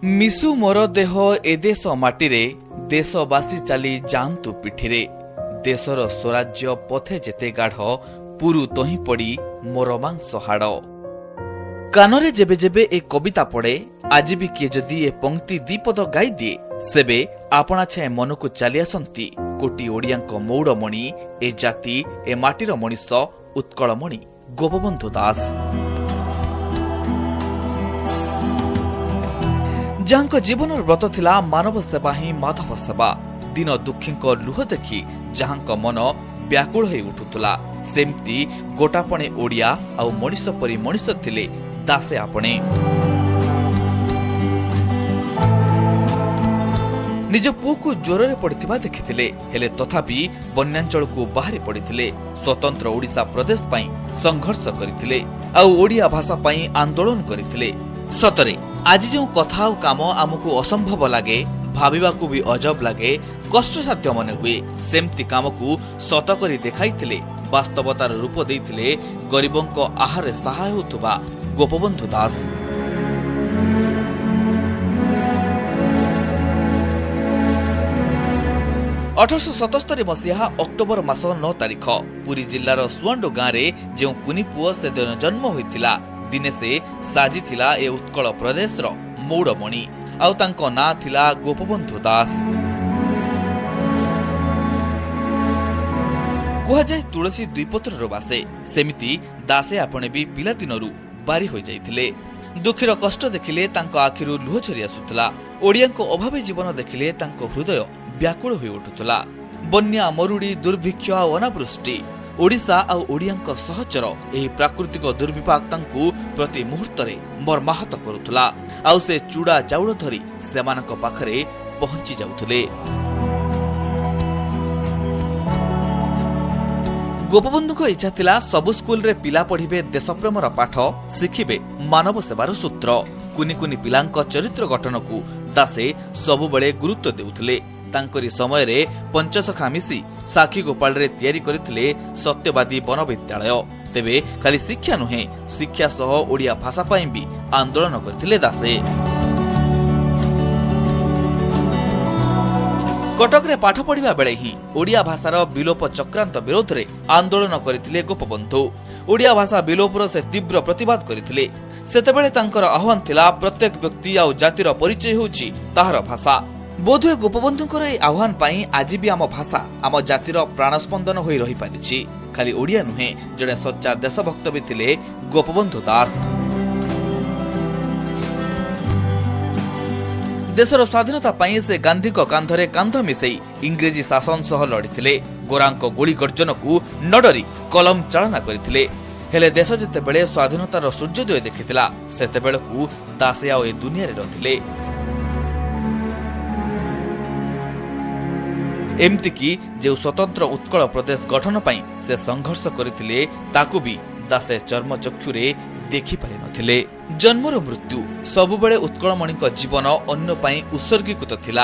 ମିଶୁ ମୋର ଦେହ ଏ ଦେଶ ମାଟିରେ, ଦେଶବାସୀ ଚାଲି ଯାଆନ୍ତୁ ପିଠିରେ। ଦେଶର ସ୍ୱରାଜ୍ୟ ପଥେ ଯେତେ ଗାଢ଼, ପୁରୁ ତହିଁ ପଡ଼ି ମୋର ମାଂସ ହାଡ଼। କାନରେ ଯେବେ ଯେବେ ଏ କବିତା ପଡ଼େ, ଆଜି ବି କିଏ ଯଦି ଏ ପଂକ୍ତି ଦ୍ୱିପଦ ଗାଇଦିଏ, ସେବେ ଆପଣା ଛାଏଁ ମନକୁ ଚାଲି ଆସନ୍ତି କୋଟି ଓଡ଼ିଆଙ୍କ ମଉଡ଼ମଣି, ଏ ଜାତି ଏ ମାଟିର ମଣିଷ ଉତ୍କଳମଣି ଗୋପବନ୍ଧୁ ଦାସ, ଯାହାଙ୍କ ଜୀବନର ବ୍ରତ ଥିଲା ମାନବ ସେବା ହିଁ ମାଧବ ସେବା। ଦିନ ଦୁଃଖୀଙ୍କ ଲୁହ ଦେଖି ଯାହାଙ୍କ ମନ ବ୍ୟାକୁଳ ହୋଇ ଉଠୁଥିଲା, ସେମିତି ଗୋଟାପଣେ ଓଡ଼ିଆ ଆଉ ମଣିଷ ପରି ମଣିଷ ଥିଲେ ଦାସେ ଆପଣେ। ନିଜ ପୁଅକୁ ଜ୍ୱରରେ ପଡ଼ିଥିବା ଦେଖିଥିଲେ, ହେଲେ ତଥାପି ବନ୍ୟାଞ୍ଚଳକୁ ବାହାରି ପଡ଼ିଥିଲେ। ସ୍ୱତନ୍ତ୍ର ଓଡ଼ିଶା ପ୍ରଦେଶ ପାଇଁ ସଂଘର୍ଷ କରିଥିଲେ ଆଉ ଓଡ଼ିଆ ଭାଷା ପାଇଁ ଆନ୍ଦୋଳନ କରିଥିଲେ। ସତରେ ଆଜି ଯେଉଁ କଥା ଆଉ କାମ ଆମକୁ ଅସମ୍ଭବ ଲାଗେ, ଭାବିବାକୁ ବି ଅଜବ ଲାଗେ, କଷ୍ଟସାଧ୍ୟ ମନେ ହୁଏ, ସେମିତି କାମକୁ ସତ କରି ଦେଖାଇଥିଲେ, ବାସ୍ତବତାର ରୂପ ଦେଇଥିଲେ ଗରିବଙ୍କ ଆହାରେ ସାହା ହେଉଥିବା ଗୋପବନ୍ଧୁ ଦାସ। 1877 ମସିହା ଅକ୍ଟୋବର ମାସ 9 ତାରିଖ ପୁରୀ ଜିଲ୍ଲାର ସୁଆଣ୍ଡୋ ଗାଁରେ ଯେଉଁ କୁନି ପୁଅ ସେଦିନ ଜନ୍ମ ହୋଇଥିଲା, ଦିନେ ସେ ସାଜିଥିଲା ଏ ଉତ୍କଳ ପ୍ରଦେଶର ମଉଡ଼ମଣି, ଆଉ ତାଙ୍କ ନାଁ ଥିଲା ଗୋପବନ୍ଧୁ ଦାସ। କୁହାଯାଏ ତୁଳସୀ ଦୁଇ ପତ୍ରରୁ ବାସେ, ସେମିତି ଦାସେ ଆପଣେ ବି ପିଲାଦିନରୁ ବାରି ହୋଇଯାଇଥିଲେ। ଦୁଃଖୀର କଷ୍ଟ ଦେଖିଲେ ତାଙ୍କ ଆଖିରୁ ଲୁହ ଝରି ଆସୁଥିଲା। ଓଡ଼ିଆଙ୍କ ଅଭାବୀ ଜୀବନ ଦେଖିଲେ ତାଙ୍କ ହୃଦୟ ବ୍ୟାକୁଳ ହୋଇ ଉଠୁଥିଲା। ବନ୍ୟା, ମରୁଡ଼ି, ଦୁର୍ଭିକ୍ଷ ଆଉ ଅନାବୃଷ୍ଟି, ଓଡ଼ିଶା ଆଉ ଓଡ଼ିଆଙ୍କ ସହଚର ଏହି ପ୍ରାକୃତିକ ଦୁର୍ବିପାକ ତାଙ୍କୁ ପ୍ରତି ମୁହୂର୍ତ୍ତରେ ମର୍ମାହତ କରୁଥିଲା, ଆଉ ସେ ଚୂଡ଼ା ଚାଉଳ ଧରି ସେମାନଙ୍କ ପାଖରେ ପହଞ୍ଚି ଯାଉଥିଲେ। ଗୋପବନ୍ଧୁଙ୍କ ଇଚ୍ଛା ଥିଲା ସବୁ ସ୍କୁଲରେ ପିଲା ପଢ଼ିବେ ଦେଶପ୍ରେମର ପାଠ, ଶିଖିବେ ମାନବ ସେବାର ସୂତ୍ର। କୁନି କୁନି ପିଲାଙ୍କ ଚରିତ୍ର ଗଠନକୁ ଦାସେ ସବୁବେଳେ ଗୁରୁତ୍ୱ ଦେଉଥିଲେ। ତାଙ୍କରି ସମୟରେ ପଞ୍ଚସଖା ମିଶି ସାକ୍ଷୀ ଗୋପାଳରେ ତିଆରି କରିଥିଲେ ସତ୍ୟବାଦୀ ବନବିଦ୍ୟାଳୟ। ତେବେ ଖାଲି ଶିକ୍ଷା ନୁହେଁ, ଶିକ୍ଷା ସହ ଓଡ଼ିଆ ଭାଷା ପାଇଁ ବି ଆନ୍ଦୋଳନ କରିଥିଲେ ଦାସେ। କଟକରେ ପାଠ ପଢ଼ିବା ବେଳେ ହିଁ ଓଡ଼ିଆ ଭାଷାର ବିଲୋପ ଚକ୍ରାନ୍ତ ବିରୋଧରେ ଆନ୍ଦୋଳନ କରିଥିଲେ ଗୋପବନ୍ଧୁ। ଓଡ଼ିଆ ଭାଷା ବିଲୋପର ସେ ତୀବ୍ର ପ୍ରତିବାଦ କରିଥିଲେ। ସେତେବେଳେ ତାଙ୍କର ଆହ୍ୱାନ ଥିଲା, ପ୍ରତ୍ୟେକ ବ୍ୟକ୍ତି ଆଉ ଜାତିର ପରିଚୟ ହେଉଛି ତାହାର ଭାଷା। ବୋଧହୁଏ ଗୋପବନ୍ଧୁଙ୍କର ଏହି ଆହ୍ୱାନ ପାଇଁ ଆଜି ବି ଆମ ଭାଷା ଆମ ଜାତିର ପ୍ରାଣସ୍ପନ୍ଦନ ହୋଇ ରହିପାରିଛି। ଖାଲି ଓଡ଼ିଆ ନୁହେଁ, ଜଣେ ସଚ୍ଚା ଦେଶଭକ୍ତ ବି ଥିଲେ ଗୋପବନ୍ଧୁ ଦାସ। ଦେଶର ସ୍ୱାଧୀନତା ପାଇଁ ସେ ଗାନ୍ଧୀଙ୍କ କାନ୍ଧରେ କାନ୍ଧ ମିଶାଇ ଇଂରେଜୀ ଶାସନ ସହ ଲଢ଼ିଥିଲେ। ଗୋରାଙ୍କ ଗୁଳି ଗର୍ଜନକୁ ନ ଡରି କଲମ ଚାଳନା କରିଥିଲେ। ହେଲେ ଦେଶ ଯେତେବେଳେ ସ୍ୱାଧୀନତାର ସୂର୍ଯ୍ୟୋଦୟ ଦେଖିଥିଲା, ସେତେବେଳକୁ ଦାସେ ଆଉ ଏ ଦୁନିଆରେ ନଥିଲେ। ଏମିତିକି ଯେଉଁ ସ୍ୱତନ୍ତ୍ର ଉତ୍କଳ ପ୍ରଦେଶ ଗଠନ ପାଇଁ ସେ ସଂଘର୍ଷ କରିଥିଲେ, ତାକୁ ବି ଦାସେ ଚର୍ମଚକ୍ଷୁରେ ଦେଖିପାରିନଥିଲେ। ଜନ୍ମରୁ ମୃତ୍ୟୁ ସବୁବେଳେ ଉତ୍କଳମଣିଙ୍କ ଜୀବନ ଅନ୍ୟ ପାଇଁ ଉତ୍ସର୍ଗୀକୃତ ଥିଲା।